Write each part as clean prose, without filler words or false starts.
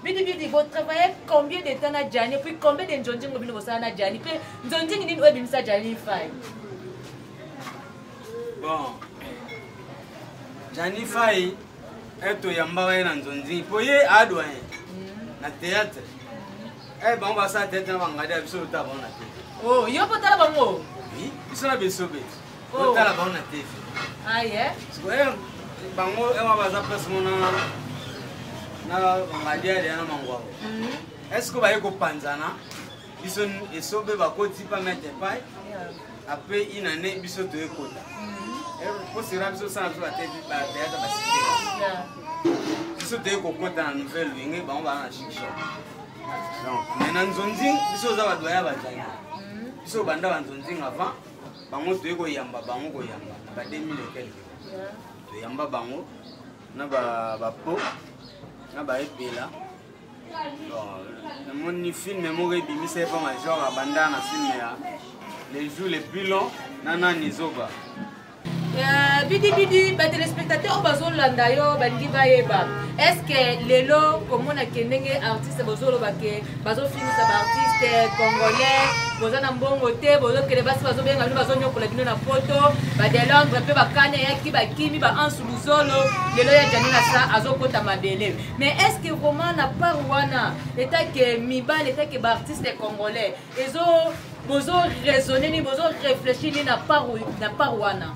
Bidi bidi bo travailler combien de temps na Gianni puis combien de nzonzingo bino bosala na Gianni pe nzonzingi nini oyo ebimisa Gianni Fay? Bon. Gianni Fay eto yambaka ye na nzonzingi po ye adoyen mm. na théâtre. Eh bango basala théâtre na bangadi ya biso otala bango na TV. Oh, yo po tala bango? Oui, biso na biso be. Oh. Otala bango na TV. Ah yeah. Sikoyo bango ewa baza place mona na bangadiadia na mangwabo. Mhm. Est-ce que baye kopanzana biso esobe bakoti pa mètre pai après une année biso toye kota mhm. po sera biso osala biso bateatre basite biso toye kokota na nouvelle wenge bango baa na chic donc mais na nzonzing biso oza badoya bajani mhm. biso obanda banzonzing avant bango toye koyamba bango koyamba na ba 2000 et quelque toyamba bango na bapo na baepela namoni filme moko ebimisa ye mpa major abanda na filme ya les jours les plus longs na nani zoba Euh, bidi bidi ba téléspectateurs oyo bazolanda yo balingi bayeba est ce que lelo komona ke ndenge artiste bozoloba ke bazofingisa baartiste congolais boza na mbongo te bozokende basi bazobenga bino bazonyokola bino na poto badelondre mpe bakani eyaki bakimi ba ansu luzolo lelo ya janina sa azokota mabele mais est ce que vraiment na part wana etake mibale etake baartiste congolais ezo bozo raisonner nini bozo réfléchir nini na part na part wana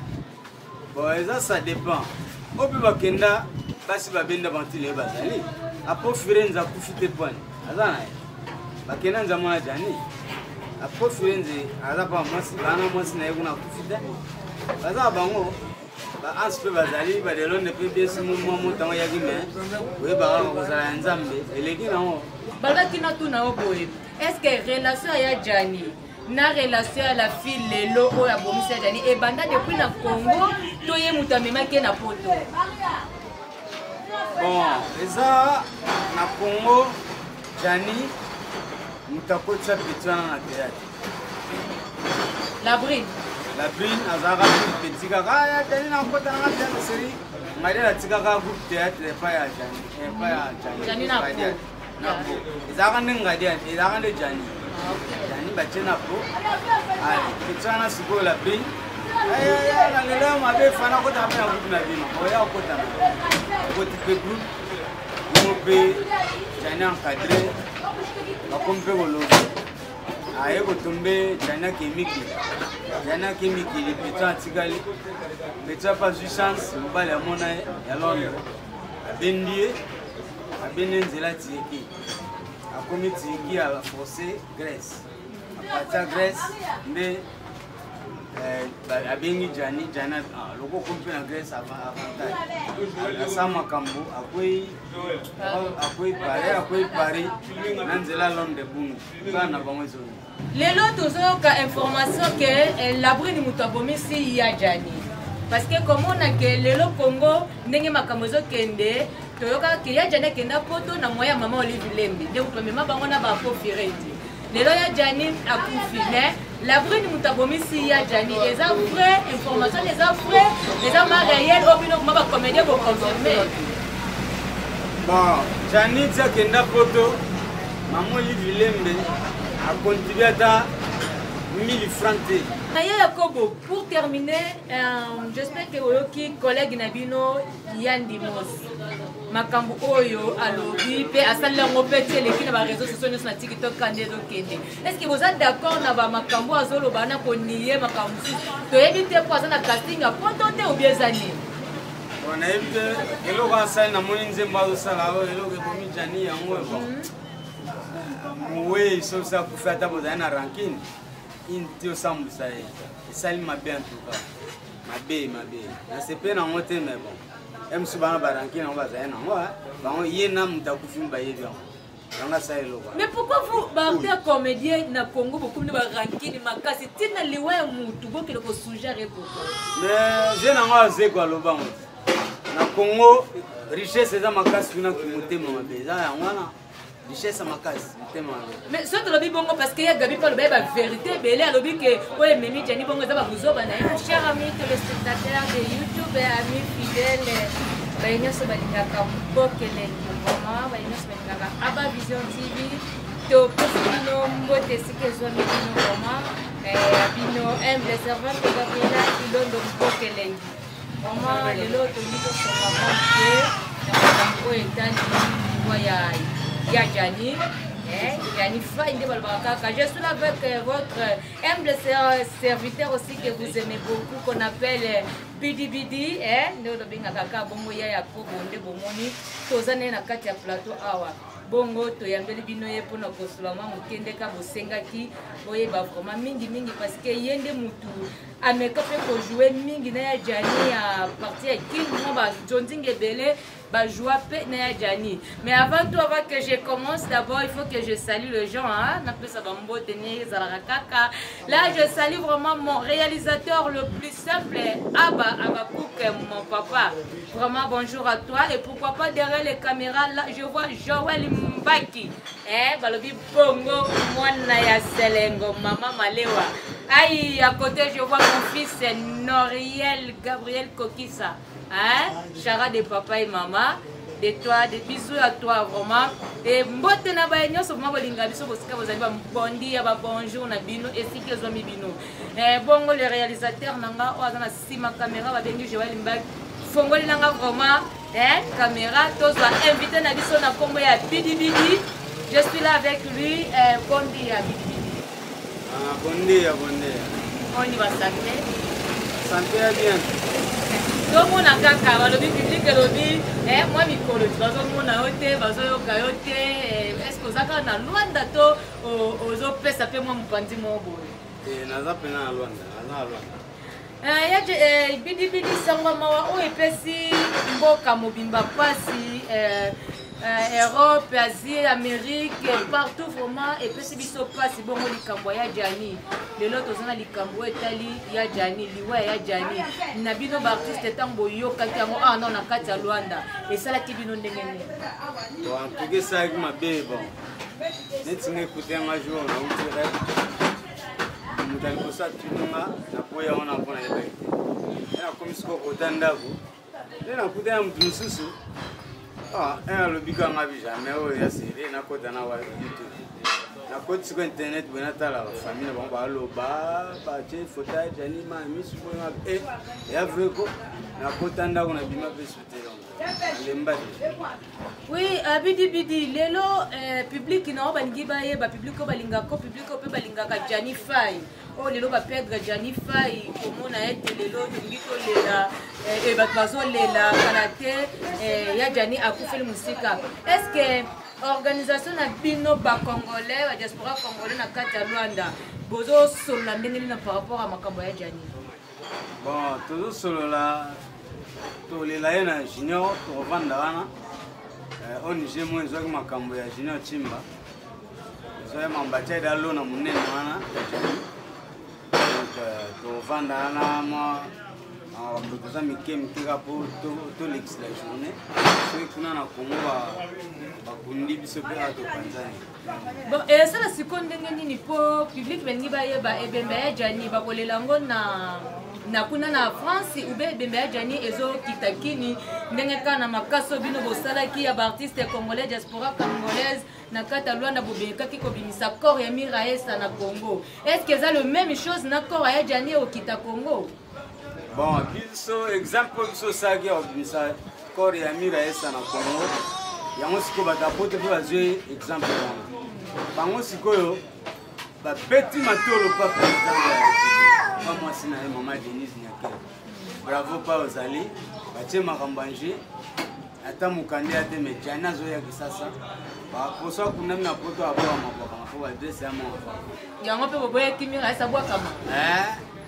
bon eza ça dépend oyo mpe bakenda basi babenda bantu naye bazali apo firenze akufi te pwani aza na ye bakenda nza mwana jani apo firenze aza pa mwasi bana mwasi na ye kuna akufi te baza na bango baanse mpe bazali badelonde mpe biesi mwa motango eyaki me oyebaka kozala ya nzambe eleki nango balobaki natuna yo boye Est-ce que relation ya Gianni na relation ya la fille lelo oyo abomisi ya Gianni ebanda depuis na Congo to ye moto amemaki ye na poto? Bon, eza na Congo Gianni moto akotisa petit wana na théâtre. La brune. La brune azalaka petit kaka ah, ya Gianni nakota nanga théâtre série ngai nde natikaka groupe théâtre epai ya Gianni epai ya Gianni. Gianni na po ezalaka nde ngadi ezalaka nde jani jani batie na po petit wana sikoyo la brine na lelo ya mabe fana akotaka mpe na groupe na bino oya okota na okoti mpe groupe yango mpe jani encadré bakomi mpe koloba aye kotombe jani ake mikili jani ake mikili petit atikali petit apa azwi chance mobali amona ye ya londres abendi ye abende nzela turki akomi turki a force grèce apartir ya grèce nde eh, abengi jani jani ah, loko okomi mpe na grèce avantage asa makambo akwei akwei paris akwei paris na nzela londres bunu bana na bango ezongi Lelo tozoyoka information ke eh, Labrine moto abomisi ya Djani. Parce que komona ke lelo Congo ndenge makambo ezokende toyoka ke ya Djani akenda poto na moyen ya mama Olive Lembe nde moto bamema bango na ba Firenze. Lelo ya Djani akufi mais Labrine moto abomisi ya Djani eza vrai information eza vrai eza ma réel oyo bino kuma ba comédien bo confirmer. Bon, Djani ti akenda poto Maman Olive Lembe a contribué ata 1000 francs te. Naya Yakobo, pour terminer, euh, j'espère que oyoki collègue na bino Yandi Mos. makambo oyo alobi mpe asali yango mpe ti eleki na bareseau sociaux nyonso na tiktok ka nde ezokende est ce que boza d'accord na bamakambo azoloba na konie makambo mosusu toyebi te mpo aza na casting ya poto te obi eza nini nayebi te eloko asali namoni nzembo azosala oyo eloko ebomi jani yango bon mhm. mowei soki akufi ata bozali na rankine ini ti osambwisa ye esali mabe en tout cas mabe mabe nasepe nango te mais bon ye mosusu bana barankine yango bazali nango bango ye na moto akufi bayebi yango yango asali eloko mais pourquoi vous baartiste comédien na congo bokomi na barankine makasi ntina liwa ya motu bokende kosugere pourquoi mais je nango azeko alobango na congo richesse eza makasi kuna motema mabe eza yango wana richesse ya makasi motema mabe mais soki tolobi bongo parce que ya gabi mpe aloba ye baverité ebele alobi ke oyo ememi jani bongo eza babuzoba na ye cher ami téléspectateur de youtube amis fidèle baye nyonso balingaka bokelengi vraiment baye nyonso balingaka aba. Vision TV. Topesi bino mbote esika ezwami bino vraiment eh, bino humble servante Gabriela Ilondo Mbokelengi. Vraiment lelo tolingi tosoka mwa moke na makambo oyo etali liwa ya ya Gianni. Eh, Gianni Faye nde balobaka kaka. Je suis là avec euh, votre humble serviteur aussi que vous aimez beaucoup qu'on appelle euh, bidibidi eh, nde oyo tobengaka kaka bongo ya yakobo nde bomoni toza naye na kati ya plateau awa bongo toyambeli bino ye mpona kosola mwa moke nde ka bosengaki boyeba vraiment mingi mingi parce que ye nde mutu ameka mpe kojoue mingi na ya jani ya parti ya king mwa banzonzinga ebele bajoua mpe na ya jani. Mais avant tout, avant que je commence, d'abord il faut que je salue les gens, hein? Napesa bambote ne ezalaka kaka. Là, je salue vraiment mon réalisateur le plus simple, Abba Abakouk, mon papa. Vraiment bonjour à toi. Et pourquoi pas derrière les caméras, là je vois Joël Mbaki, eh, balobi bongo mwana ya Selengo, mama Malewa. Aïe, à côté je vois mon fils Noriel Gabriel Kokisa, hein, chara de papa et maman, de toi, de bisous à toi vraiment. Et mbote na baye nyonso vraiment bolinga biso bosika bozali ba bondi ya ba bonjour na bino esika ezwami bino. Eh, bongo le réalisateur na nga oyo aza na nsima caméra babengi Joël Mbaki, fongoli na nga vraiment eh, caméra tozwa invité na biso na kombo ya Bidibidi. Je suis là avec lui, eh, bondi ya Bidibidi. Ah, bondi ya bondi. Oni ba santé. Santé ya bien. Tomona kaka balobi public elobi eh, mwa mikolo bazomona yo te, bazoyoka yo te. Eh, est ce que oza kaka na Luanda to ozopesa mpe mwa mopanzi moko boye? Eh, naza mpena na Luanda, naza na Luanda. Eh, ya eh, bidibidi sango mawa oyo epesi mboka mobimba mpasi, eh, Europe, Asie, Amérique, partout vraiment epesi biso mpasi. Bongo likambo ya Gianni, lelo toza na likambo oyo etali ya Gianni, liwa ya Gianni. Na bino baartiste, ntango boyokaki yango awa nao na kati ya Luanda, esalaki bino ndenge nini? Bon, en tout cas esalaki mabe. Bon, neti nga ekute yanga jour nauti rep, moto ya liboso atuni nga, naboya wana mpo nayebaki te. E nakomi sikoyo kota ndako nde nakuta ya moto mosusu e alobi kanga bi jamais oyo ya sere nakota na wa YouTube. Nakoti sikoyo internet boye, natala bafamille na bango baloba, batie foto ya Jani ma misu boye nga e ya vrai ko nakota ndako na bima mpe sute alemba te. Oui, uh, bidi bidi lelo eh, public na oyo balingi bayeba, public oyo balingaka, public oyo mpe balingaka Gianni Fay, oyo lelo baperdre Gianni Fay, komona ete lelo tolingi tolela eh, bato bazolela kala te eh, ya Gianni akufeli mosika. Est ce que organisation na bino bacongolais, badiaspora congolais na kati ya Luanda, bozosolola ndenge nini par rapport ya makambo ya Gianni? Bon, tozosolola, tolela ye na junior, tokovanda wana. ONG mo ezwaki makambo ya Junior Chimba, ezwaki makambo batia eda lona monene wana ya Jani. Donc tokovanda wana mwa makambo toza mike mike kaka mpo tolekisa la journée. Soki kuna na Congo bakundi biso mpe awa topanzani. Bon, esala sikoyo ndenge nini mpo public balingi bayeba ebembe ya Gianni bakolela yango na kuna na France ube ebembe ya Gianni ezokita kini ndenge kaka na makaso bino bosalaki ya baartiste congolais, diaspora congolaise na kati ya Luanda, bobekaki kobimisa corps ya Miraesa na Congo. Est ce que eza le même chose na corps ya Gianni okita Congo? Bon, biso exemple oyo biso osalaki ya kobimisa corps ya Miraesa na Congo, yango sikoyo bato ya poto mpe bazwi exemple wana. Bango sikoyo babeti matolo pa président ya République, pa mwasi na ye mama Denise Nyakero, bravo pa ozali batie makambo anje ata mokanda ya te. Me Jani azoya Kisasa, baposo akundami na poto, abwakama bwakama fo badrese ya mwa yango mpe boboyaki Miraesa bwakama.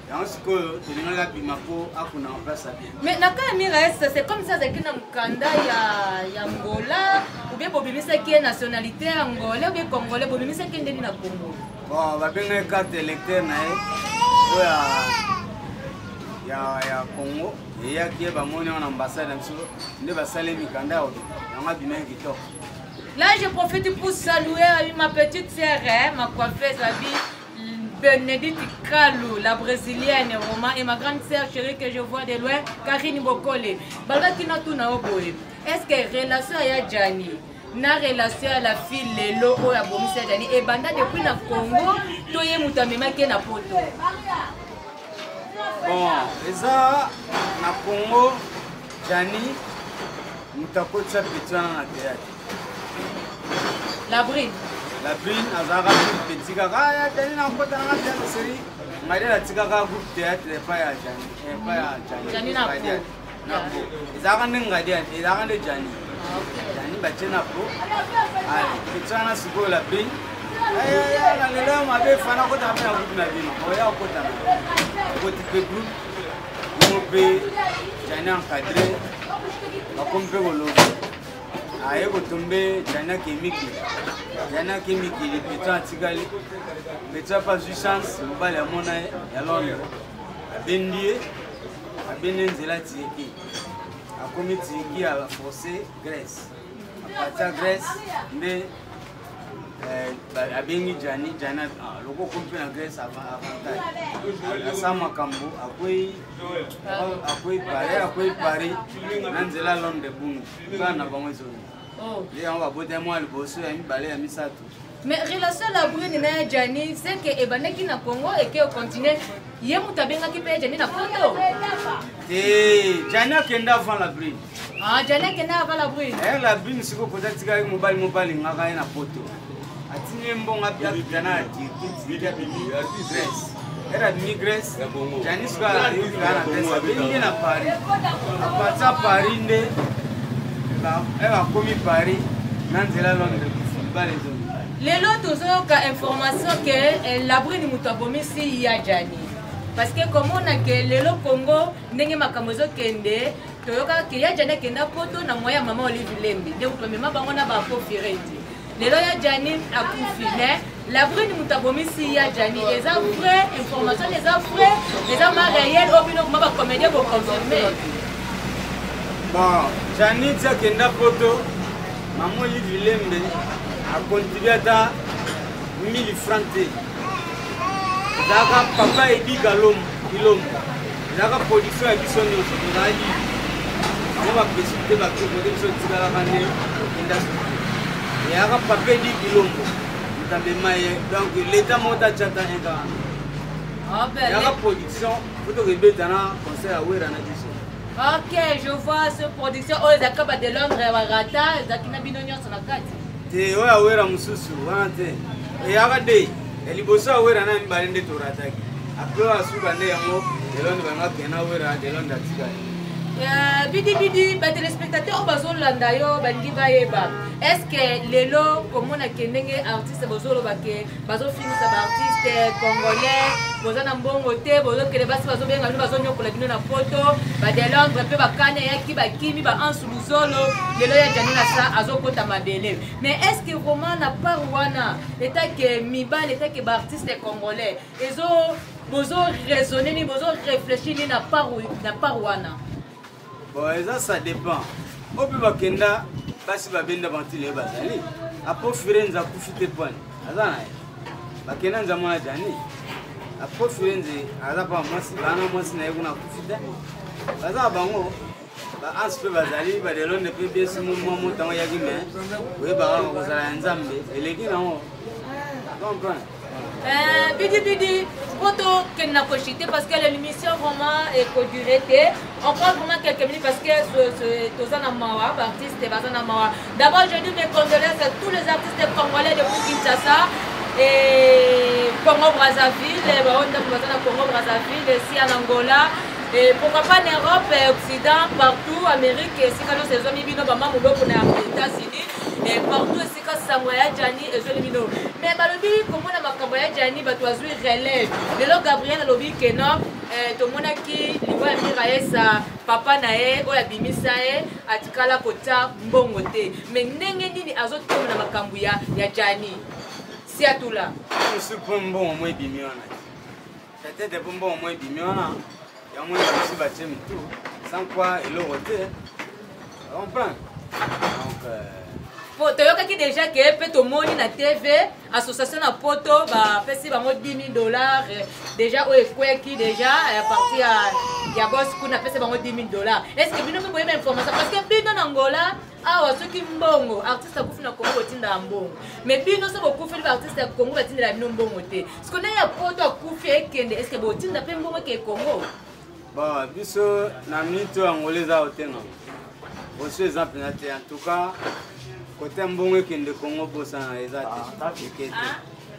Yango sikoyo tolingaki abima mpo akunda na place ya bien. Mais na cas ya Miraesa, c'est comme ça azalaki na mokanda ya Angola ou bien bobimisaki ye nationalité ya angolais ou bien congolais, bobimisaki ye ndeni na Congo? Bon, babengaki carte électeur na ye oyo ya Congo eyaki ye, bamoni yango na ambassade na biso nde basali mikanda ya kobima yango, abimaki kitoko. Là, je profite pour saluer ma petite sœur, hein, ma coiffeuse, Abi Bénédicte Kalou, la brésilienne, vraiment, et ma grande sœur chérie que je vois de loin, Karine Bokole. Balobaki na tuna oboye. Est-ce que relation ya Gianni na relation ya la fille lelo oyo abomisi ya Dani ebanda depuis na Congo to ye moto amemaki ye na poto? Bon, eza na Congo Dani moto akotisa petit wana na théâtre. La brune. La brune azalaka petit kaka ah, ya Dani nakota nanga théâtre série ngai nde natikaka groupe théâtre epai ya Dani epai ya Dani na na po ezalaka nde ngadi ezalaka nde jani jani batie na po petit wana sikoyo la brine na lelo ya mabe fana akotaka mpe na groupe na bino oya okota na okoti mpe groupe yango mpe jani encadré bakomi mpe koloba aye kotombe jani ake mikili jani ake mikili petit atikali petit apa azwi chance mobali amona ye ya londres abendi ye abendi nzela turki akomi turki aforce grèce aparti ya grèce nde eh, abengi jani jani ah, loko okomi mpe na grèce avantage asa makambo akwei akwei paris akwei paris na nzela londres bungi bana na bango ezongi oh. nde yango babotami mwa liboso ya mibale ya misato. Mais relation la brune na ya Gianni, c'est que ebandaki na Congo et que continue ye moto abengaki mpe Gianni na poto. Te, Gianni akenda avant la brune. Ah, Gianni akenda avant la brune. Eh, la brune sikoyo kota atikaki mobali mobali ngaka ye na poto. Atindi ye mbongo apia na Turquie, abimi Grèce. Era abimi Grèce, Gianni sikoyo ayoki kaka na Grèce, abengi ye na Paris. Aparti ya Paris nde bakomi Paris na nzela Londres, libala ezongi. Lelo tozoyoka information ke eh, Labrine moto abomisi ya Gianni. Parce que komona ke lelo Congo ndenge makambo ezokende toyokaka ke ya Gianni akenda poto na moyen ya mama Olive Lembe nde moto bamema bango na ba Firenze. Lelo ya Gianni akufi mais Labrine moto abomisi ya Gianni eza vrai information eza vrai eza ma réel oyo bino kuma ba comédien bo confirmer. Bon, Gianni ti akenda poto Maman Olive Lembe a contribué ata 1000 francs te. Ezalaka papa Edi Galombo, Kilombo. Ezalaka production ya biso nyonso tozalaki bango bapesi te bakote biso tikalaka nde okenda studio. Eyaka papa Edi Kilombo moto amema ye donc l'état moko ta tya ata un kaka. Eyaka production po tokebeta na concert ya Wera na biso. Ok, je vois ce production oyo ezalaka ba de Londres ya barata ezalaki na bino nyonso na kati. Te oyo awera mosusu wana te eyaka de ya liboso awera na mibale nde torataki apres oyo asuka nde yango de Londres banga kena wera de Londres atikali. Euh, bidi bidi ba téléspectateurs oyo bazolanda yo balingi bayeba est ce que lelo komona ke ndenge artiste bozoloba ke bazofingisa baartiste congolais boza na mbongo te bozokende basi bazobenga bino bazonyokola bino na poto badelondre mpe bakani ayaki bakimi ba ansu luzolo lelo ya janina sa azokota mabele mais est ce que vraiment na part wana etake mibale etake baartiste congolais ezo bozo raisonne nini bozo réfléchir nini na part wana? Bon, eza ça dépend. Oyo mpe bakenda basi babenda bango lelo bazali. Apo Firenze akufi te pwani. Aza na ye. Bakenda nza mwana Jani. Apo Firenze aza pa mwasi, bana mwasi na ye kuna akufi te. Baza na bango ba Hans mpe bazali ba Delonde mpe bien si mwa moto yango eyaki me oyebaka kozala ya Nzambe eleki nango. Comprendre? Euh, bidi bidi po tokende na kochite parce que l'émission vraiment ekodure te. On prend vraiment quelques minutes parce que toza na mawa, baartiste baza na mawa. D'abord je dis mes condoléances à tous les artistes congolais depuis Kinshasa et Congo Brazzaville, baoyo ndambo baza na Congo Brazzaville, esi en Angola et pourquoi pas en Europe, Occident, partout, Amérique, esika nyonso ezwami bino bama moloko na États-Unis et partout esika sango ya Gianni ezweli bino. Mais balobi komona makambo ya Gianni bato bazwi relève. Lelo Gabriel alobi ke non, eh, tomonaki liwa ya Miraesa papa na ye oyo abimisa ye atikala kotia mbongo te, mais ndenge nini azotomona makambo ya Gianni Siatula? Mosusu mpo mbongo mo ebimi wana peut-être mpo mbongo mo ebimi wana yango mosusu batie mitu sans quoi eloko te, comprendre? Donc po toyokaki déjà ke mpe tomoni na TV association na poto bapesi bango 10 000 dollars déjà oyo ekweki déjà ya parti ya bos kuna apesi bango 10 000 dollars. Est ce que bino mpe boyeba information? Parce que bino na Angola Awa soki mbongo artiste akufi na Congo, botindaka mbongo, mais bino so bokufeli baartiste ya Congo, batindela bino mbongo te. Siko nde ya poto akufi ekende, est ce que botinda mpe mbongo eke Congo? Bon, biso na minute oyo Angola eza kotenga boso eza mpenza te. En tout cas, kote mbongo ekende Congo, bosana, eza te, eke te.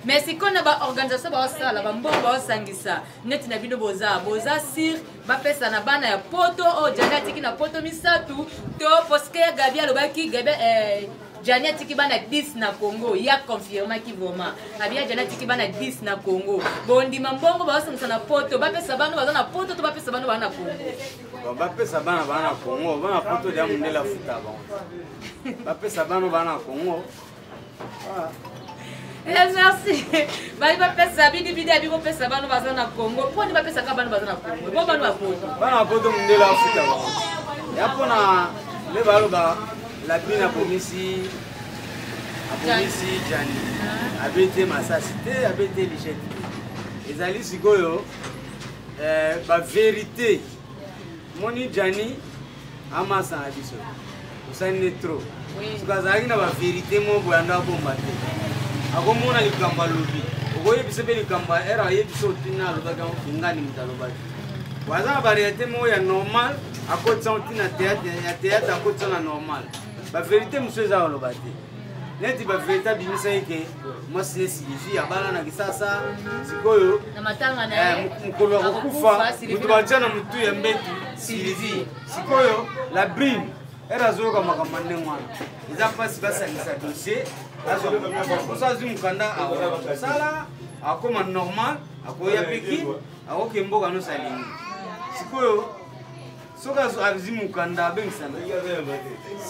Mais sikoyo na baorganisation baosala bambongo, baosangisa neti na bino, boza sur bapesa na bana ya poto oyo Jani atiki na poto misato to? Parce que Gabi alobaki, Gabi, Jani atiki bana 10 na Congo, ya confirmaki vraiment abia Jani atiki bana 10 na Congo. Bondima mbongo baosangisa na poto, bapesa bana baza na poto to bapesa bana baa na Congo? Bon, bapesa bana baa na Congo. Bana poto dia mondele afuta bango. Bapesa bana baa na Congo. Ah. Eh, merci. Bali bapesa bidibidi, abi bopesa bana baza na Congo. Mponi bapesaka bana baza na Congo bo bana bapoto? Bana poto, mondele afuta bango. Ya mpona nde baloba Labine abomisi Jani, abeti masasi te, abeti lichete te. Ezali sikoyo bavérité. Moni Jani amasa na biso, osali nde trop. Soki azalaki na bavérité mo boye, ando abomba te. Akomona likambo alobi, okoyebisa mpe likambo ere ayebisa, otina alobaki yango kingani, moto alobaki aza na baréalité moko ya normal, akotisa ntina ya théâtre, akotisa na normal. Bavérité mosusu eza koloba te, neti bavérité abimisaki ke mwasi ne Sylvie abala na Kisasa. Sikoyo mokolo ya kokufa, moto batia na motu ya mbetu Sylvie. Sikoyo la brine ere azoyoka makambo ya ndenge wana, eza mpasi. Basangisa dossier, azwa, azwi mokanda, akosala, akoma normal, akoya peki, akoke mboka nyonso alingi. Sikoyo soki azwi mokanda, abengisa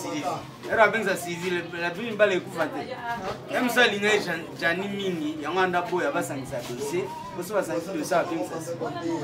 Sylvie, ere abengisa Sylvie, la brine bala ekufa te. Ye mosu alinga ye Jani mingi, yango anda boya basangisa dossier. Poso basangisi dossier, abengisa Sylvie.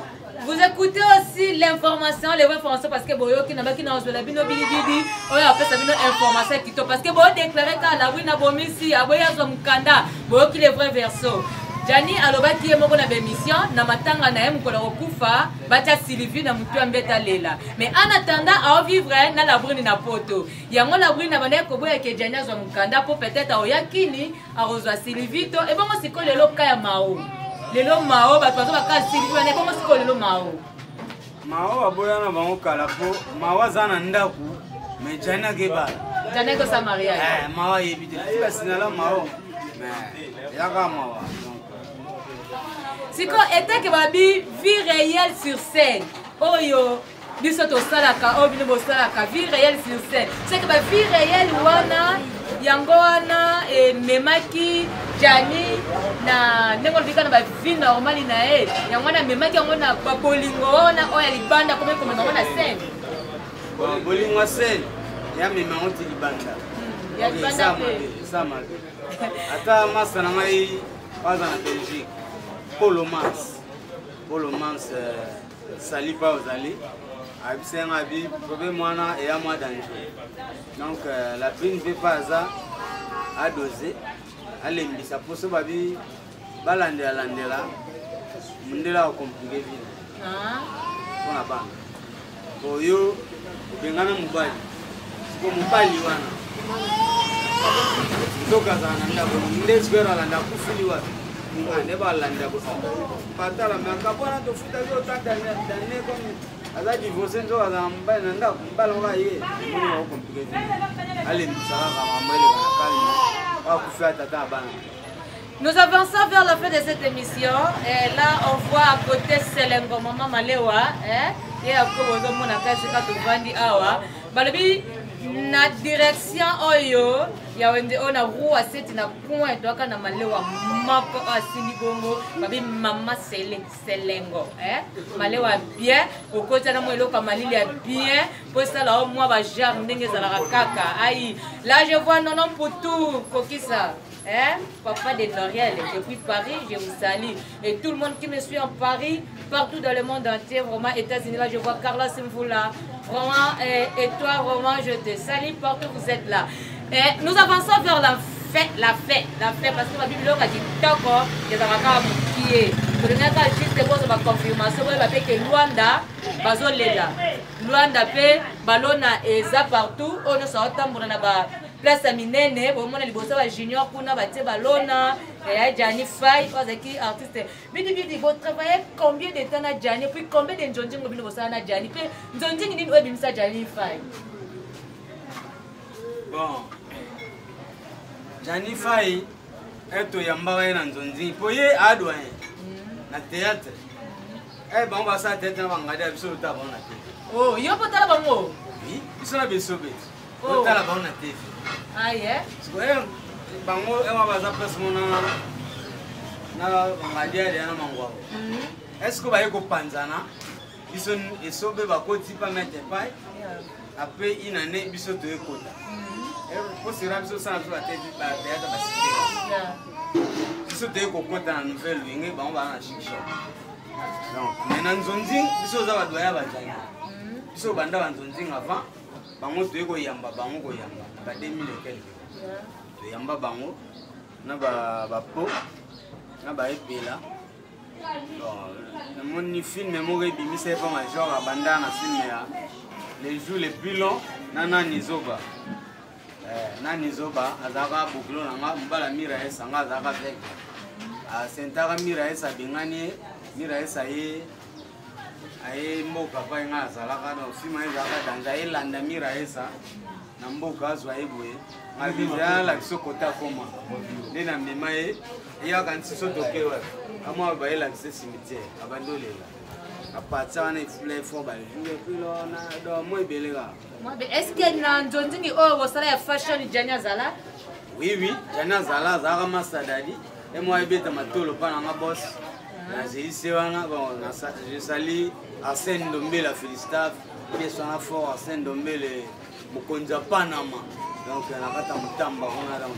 Vous écoutez aussi l'information, les vraies informations, parce que boyoki na baki na ozwela bino bidibidi oyo apesa bino information kito, parce que boyo déclaré ka la wina bomisi aboyi azwa mokanda. Boyoki les vrais verso. Jani alobaki ye moko na bémission na matanga na ye, mokolo kokufa, batia Sylvie na motu ya mbeta lela. Mais en attendant, aovivre na Labrine na poto. Yango Labrine abandaki koboya ke Jani azwa mokanda, mpo peut-être aoya kini, akozwa Sylvie to ebongo. Sikoyo lelo ka ya mao, lelo mao bato baza baka Sylvie wana, ebongo sikoyo lelo mao? Mao aboya na bango kala, mpo mao aza na ndako, mais Jani akebala. Jani akosa mariage. Mao ayebi te, ti basinala mao, mais eza kaka mawa donc. Sikoyo eteke babi vie réelle sur scène oyo biso tosalaka, oyo bino bosalaka vie réelle sur scène, c'est que bavie réelle wana, yango wana ememaki Jani na ndenge olobika na bavie normale na ye. Yango wana amemaki yango na babolingo wana oyo ya libanda, komi komema yango na scène. Bon, bolingo ya scène yamema yango ti libanda. Ya libanda mpe. Eza mabe. Ata masa na ngai aza na Belgique, Polo Mans, Polo Mans, sali pa ozali, ayebisa yanga abi problème wana eya mwa danger. Donc la brine mpe pa aza adose, alembisa mposo babi balandela-landela mondele, akomplike vile mpona bana oyo obengana mobali. Siko mobali wana nzoka azala na ndako nde sikoyo alanda, akufili wapi nde balanda patala me akabwana, tofutaki otanta dane comme aza divorce, nzoka azala mobali na ndako, mobali moko aye moni bakokomplike vile. Alembisa kaka makambo eleka na calme, akufi atata ya bana. Nous avançons vers la fin de cette émission. Et là, on voit à côté Selengo, Maman Malewa. Hein? Et après, vous avez vu awa. Balobi, na direction oyo ya wende oyo na rua seti na coin, toaka na malewa moko oyo asimbi bongo, babi mama sele Selengo, eh? Malewa bien, okota na mwa eloko ya malili ya bien mpo esala o mwa bagenre ndenge ezalaka kaka. Ai là, je vois Nono Mputu kokisa. Hein? Papa de Noriel, depuis Paris, je vous salue. Et tout le monde qui me suit en Paris, partout dans le monde entier, vraiment, États-Unis, là, je vois Carlos Mvoula. Vraiment, et toi, vraiment, je te salue partout où vous êtes là. Et nous avançons vers la fin, la fin, la fin, parce que ma Bible a dit, d'accord, il y a un qui est. Tolingaka juste bozwa baconfirmation, boyeba mpe ke Luanda bazolela, Luanda mpe balona eza partout. Oyo nyonso aotambola na ba place ya minene, bomona liboso ba junior kuna batie balona ya Gianni Fay oyo azalaki artiste. Bidi bidi, botravaille combien de temps na Gianni, puis combien de nzonzingo bino bosala na Gianni, mpe nzonzingi nini oyo ebimisa Gianni Fay? Bon, Gianni Fay e toyambaka ye na nzonzingi mpo ye adoyen na théâtre. E bango basala théâtre na bangadi ya biso, totala bango na tv. Oh, yo mpo tala bango? Oui, biso na biso beti totala bango na tv. Aye. Sikoyo bango ewa baza place mona na bangadi ya na mangwabo. Est ce que baye kopanzana biso esobe bakoti pa maître pai après une année, biso toye kota posera biso osala biso bathéâtre basite, biso toye kokota na nouvelle wenge, bango baa na chic shop. Donc mais na nzonzing biso oza badoya bazali, biso banda banzonzing avant bango, toye koyamba bango, koyamba na ba 2000 et quelque, toyamba bango na bapo na baepela. Bon, namoni film moko ebimisa ye mpa major, abanda na film ya Les jours les plus longs na nani zoba. Nani zoba azalaka bokilo na nga, mobala Mira esanga azalaka veke asentaka Mira esa abengani ye, Mira esa ye aye mboka pai nga azalaka. Donc film ye ezalaka danger, ayelanda Mira esa na mboka, azwa ye boye, alakisa kota akoma nde na mema ye, eyaka nti so toke wapi, amwa bayelakisa cimetière, abandi olela apartir wana efula efort bajour epila wana, donc mo ebele kaka. Est ce que na nzonzingi oyo bosala ya fashion, Gianni azala? Oui, Gianni azala, azalaka masadadi e mwa ebeta matolo mpa nanga bos nazeli se wana. Bon, je sali Arsène Ndombele, félicitaf pièce wana fort. Arsène Ndombele, mokonzi ya Panama, donc na kati ya motamba kuna, donc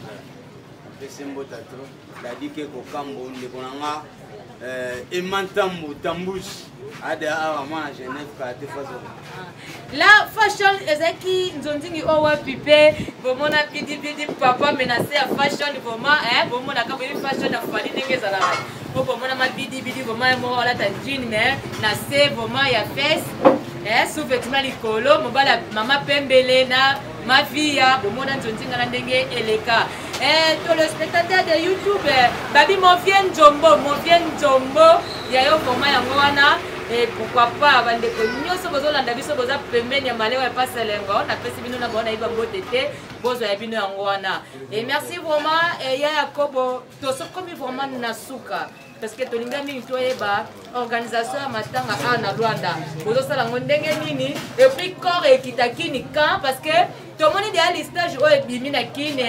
apesi mbota trop dadi ke kokambo ndeko na nga Ema Ntambu Tambus ade awa mwana Genève kala te fazo. La fashion ezalaki nzonzingi oyo wapi? Mpe bomona bidibidi papa menase ya fashion vraiment, eh, bomonaka boyebi fashion ya Fali ndenge ezalaka po bomona mabidibidi vraiment, ye moko alata jean mais na se vraiment ya fesse, eh, sous-vêtement likolo, mobala mama pembele na mavia, bomona nzonzinga na ndenge eleka. Eh, téléspectateur de YouTube, eh, babi mon vieux Nzombo, mon vieux Nzombo ya yo vraiment yango wana. Et pourquoi pas bandeko nyonso bozolanda biso, boza pembeni ya malewa ya Paselengo, napesi bino na bao nayeba mbote te, bozwa ya bino yango wana. Et merci vraiment ya Yakobo, tosokomi vraiment na suka parce que tolinga mingi toyeba organisation ya matanga awa na Lwanda, bozosala yango ndenge nini, et puis corps ekita kini quand? Parce que tomoni deya listage oyo ebimi na kini,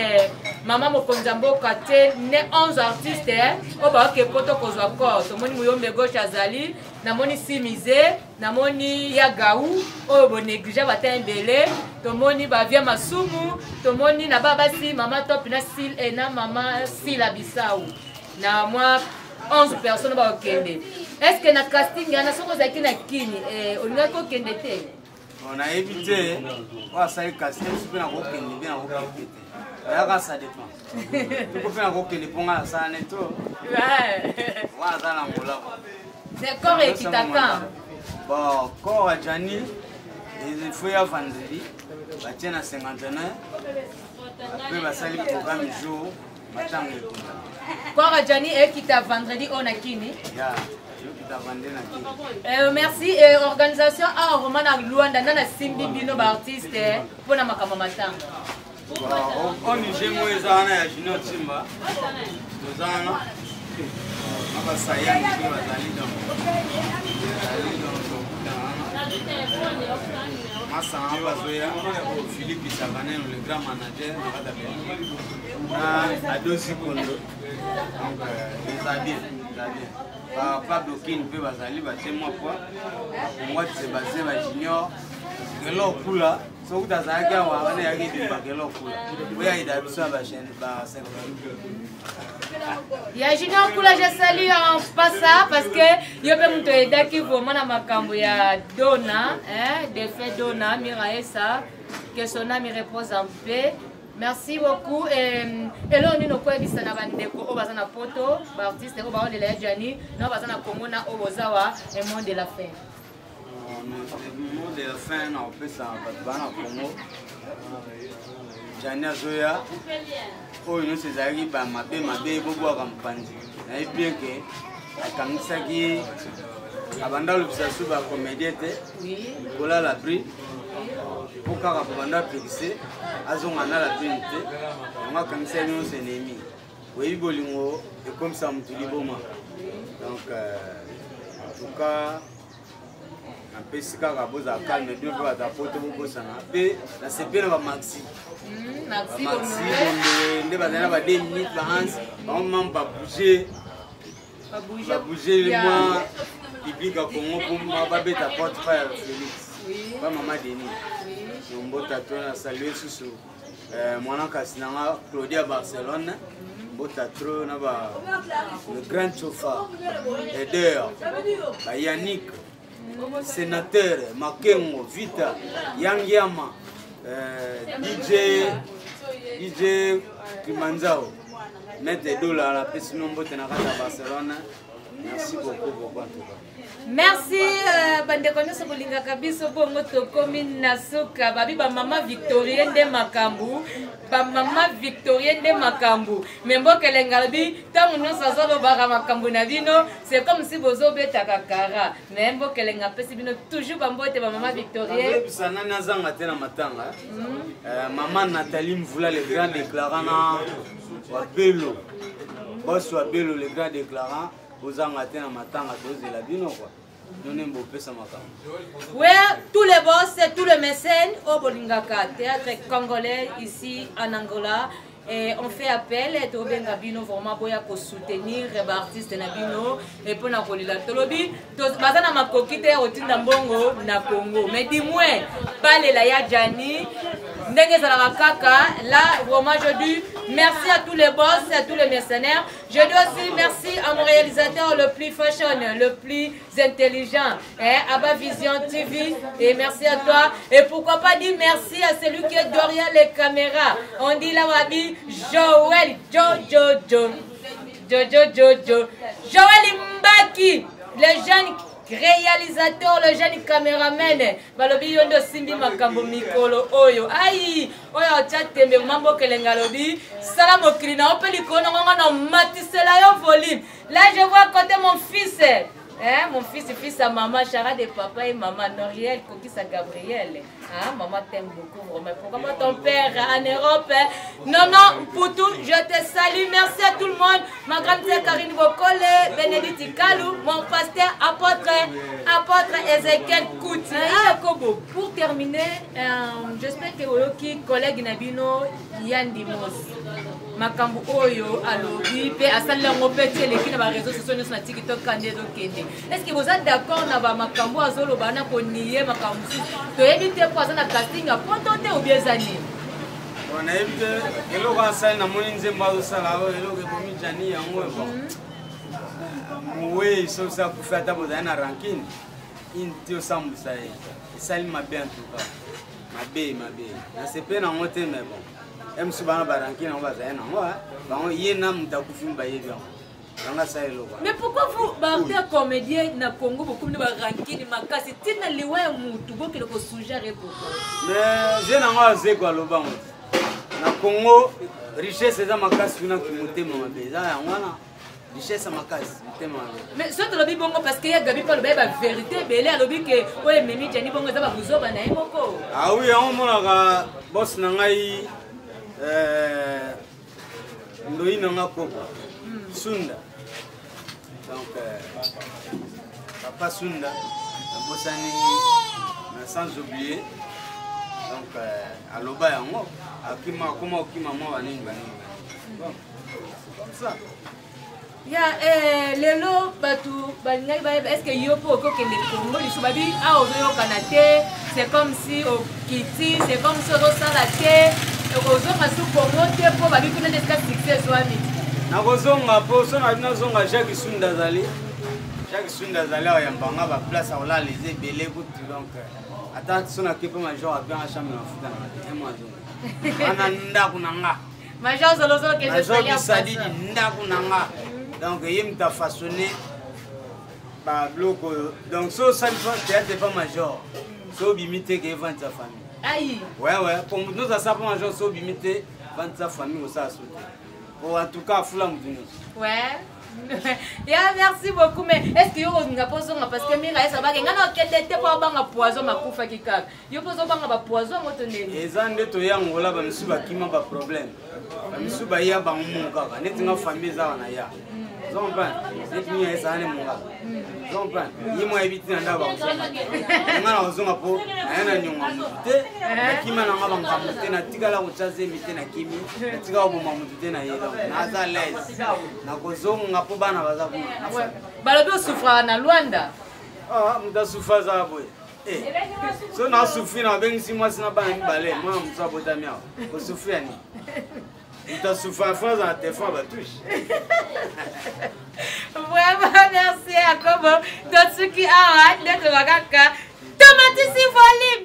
mama mokonzi ya mboka te ne 11 artiste oyo baoke poto kozwa corps. Tomoni Muyombe Gauche azali, namoni Simize, namoni ya Gau oyo bonéglige bata ebele, tomoni bavia masumu, tomoni na babasi mama Top na, sil, eh, na mama Sila Bisau na mwa 11 personnes bakokende. Est ce que na casting wana, soki ozalaki na kini, eh, olingaki okende te? Bon, nayebi te oyo asali casting biso mpe nakokende mpe nakokende te, ayaka ça dépend toko mpe nakokende mpo nga nasala ne to wana aza na Ngola. C'est corps ekita quand? Bon, corps ya Gianni il faut ya vendredi batie na 59 mpe basali programme jour matanga ekunda. Corps ya Gianni ekita vendredi oyo na kini. Ya yokita vendredi na kini. Merci. Organisation awa vraiment na Luanda, nda nasimbi bino baartiste mpona makambo matanga? ONG mo eza wana ya Junior Timba, toza wana na basayani mpe bazali, donc bazali, donc tokutana wana masanga bazoya. Philippe Savaneno, le grand manager na kati ya Belgique, na Adosi Kondo, donc eza bien, eza bien. Pablo Kin mpe bazali batie mwa poi bakongwa tse baze bajunior kelo kula soki tazalaki awa wana eyaki ebimba kelo kula oyo ayida biso ya ba Ya Junior Kula, je salue en passa parce que yo mpe moto ayedaki vraiment na makambo ya Dona, hein, défait Dona Miraesa, que son âme repose en paix. Merci beaucoup. Eloko nini okoyebisa na bandeko oyo baza na poto, baartiste oyo baolela ya Jani, na oyo baza na Congo, na oyo bozawa, un mot de la fin. Mot de la fin na kopesa bato baa na Congo, Jani azoya, oyo nyonso ezalaki bamabe mabe bobwaka mopanzi. Nayebi bien ke akangisaki, abanda olobisa su bacomédien te, Nicolas Labri, mpo kaka kobanda apekise azonga na Labrine te, yango akangisaki nyonso ennemi. Oyebi, bolingo ekomisa motu liboma. Donc en tout cas napesi kaka bozala calme, bino mpe bato ya poto bobosana mpe nasepe na bamaxi. Maxi. Maxi Bondowe nde bazali na ba 2 minutes, ba hans bango mamu babouge, babouge mwa public ya Congo mpo babeta porte pa ya Félix, ba mama Denis mbota to. Na salue susu mwana kasi nanga Claudia Barcelone, mbota tro na ba le grand chauffeur Eder, ba Yannick sénateur Makengo Vita Yangiama, DJ Kimanzao, Maître Dola, napesi no mbote na kati ya Barcelone. Merci beaucoup, beaucoup en tout cas. Merci bandeko nyonso bolingaka biso bongo. Tokomi na suka. Babi bamama Victorie nde makambo, bamama Victorie nde makambo. Me mboka elenga alobi ntango nyonso azolobaka makambo na bino, c'est comme si bozobetaka kara. Me mboka elenga apesi bino toujours bambote, bamama Victorie. Nazoyebisa nani azanga te na matanga, mama Nathalie Mvula, le grand déclarant na Wabelo, boss Wabelo, le grand déclarant, bozanga te na matanga, tozela bino kua none bopesa makambo. Ouais, tous les boss, tous les mécènes au bolingaka théâtre congolais ici en Angola. Et on fait appel, tobenga bino vraiment boya ko soutenir ba artiste na bino et pona kolela. Tolobi baza na makoki te ya kotinda mbongo na Congo. Mais du moins balela ya Gianni ndenge ezalaka kaka là. Vraiment, je dis merci à tous les boss, à tous les mercenaires. Je dis aussi merci à mon réalisateur le plus fashion, le plus intelligent, hein, Abba Vision TV, et merci à toi. Et pourquoi pas dire merci à celui qui est derrière les caméras. On dit là, Wabi, Joël, Jo, Jo, Jo, Jo, Jo, Jo, Jo, Joël Mbaki, le jeune réalisateur, le jeune caméraman. Balobi yo nde osimbi makambo mikolo oyo. Ai, oyo otya tembe mambokelenga, alobi sala mokili na yo mpe likolo nango nga na omatisela yo volume. Là, je vois côté mon fils, hein, mon fils, fils à maman, Chara de papa et maman, Noriel, Kokisa Gabriel. Hein, maman t'aime beaucoup, vraiment. Pourquoi pas ton père en Europe, hein? Non, non, Poutou, je te salue. Merci à tout le monde. Ma grande sœur Karine Bokole, Bénédicte Kalou, mon pasteur apôtre, apôtre Ezekiel Kouti. Ah, Kobo, pour terminer, j'espère que oyoki collègue na bino Yandimos. Makambo oyo alobi mpe asali yango mpe ti eleki na bareseau sociaux nyonso na TikTok kande ezokende. Est ce que boza d'accord na bamakambo azoloba na konie makambo mosusu? Toyebi te mpo aza na casting ya poto te obi eza nini? Bon, nayebi te eloko asali. Namoni nzembo azosala oyo eloko ebomi Jani yango. Bon, mowei soki akufi, ata bozali na rancune ini ti osambwisa ye, esali mabe. En tout cas mabe mabe, nasepe nango te. Mais bon, ye mosusu bana barancune yango bazali nango bango, ye na moto akufi bayebi yango, yango asali eloko. Mais pourquoi vous, baartiste comédien na Congo, bokomi na barancune makasi ntina liwa ya mutu, bokende kosujare? Pourquoi? Mais je nango azeko alobango na Congo richesse eza makasi kuna, motema mabe eza yango wana, richesse ya makasi, motema mabe. Mais soki tolobi bongo, parce que ya Gabi mpe alobi bavérité ebele, alobi ke oyo ememi Jani bongo eza babuzoba na ye moko. Awi, yango omonaka boss na ngai, ndoi na nga koko Sunda, donc papa Sunda nabosani na sans oublier. Donc aloba yango, akima, akoma okima mwa banini banini. Bon, c'est comme ça. Ya lelo bato balingaki bayeba, est ce que yo mpo okokende Congo lisusu? Babi awa ozoyokana te, c'est comme si okiti, c'est comme si ozosala te, okozonga su Congo te mpo babi kuna nde esika succès ezwami. Nakozonga mpo so na nazonga, Jacques Sunda azali, Jacques Sunda azali awa yambanga, baplace akolala eza ebele kutu. Donc ata so nake mpe major apianga chambre na mafuta na te, emo azonga wana ndako na nga. Major Zolozolo que je Major salue en Bisadidi passant. ndako na nga. Donc ye mutu a façonné ba biloko oyo. Donc so osali fa théâtre pa major. So obimi te ke evandisa famille. Aïe. Ouais ouais, po mutu nyonso asala pa major so obimi te vandisa famille kosala so te. Po en tout cas afula mutu nyonso. Ouais. Ya merci beaucoup mais est-ce que yo olinga mpo ozonga parce que Mira esa bake ngai na okende te mpo obanga poison makufaki kaka yo mpo ozobanga bapoison yango to ndeni eza nde toya angola bamisusu bakima baproblème bamisusu baya bango moko kaka neti nga famille ezaka na ya ozo comprendre neti mingi ezala ne mongaka ozo comprendre ye moko ayebi ntina ndako bakozonga nga na kozonga mpo naya na nionga motu te nakima na nga bangambo te natikala kotya zemi te nakimi natikala koboma motu te na ye donc naza laise nakozonga mpo bana baza kuna. Balobi osufraka na Luanda. Ah, moto asufa aza boye. Eh, so nasufri na babengisi mwasi na bana mibale, mwana mosusu abotami awa, kosufri ya nini? Moto asufra fo aza na telefone batouche. Vraiment merci Yakobo. Tosuki awa nde tobakaka tomatisi volume.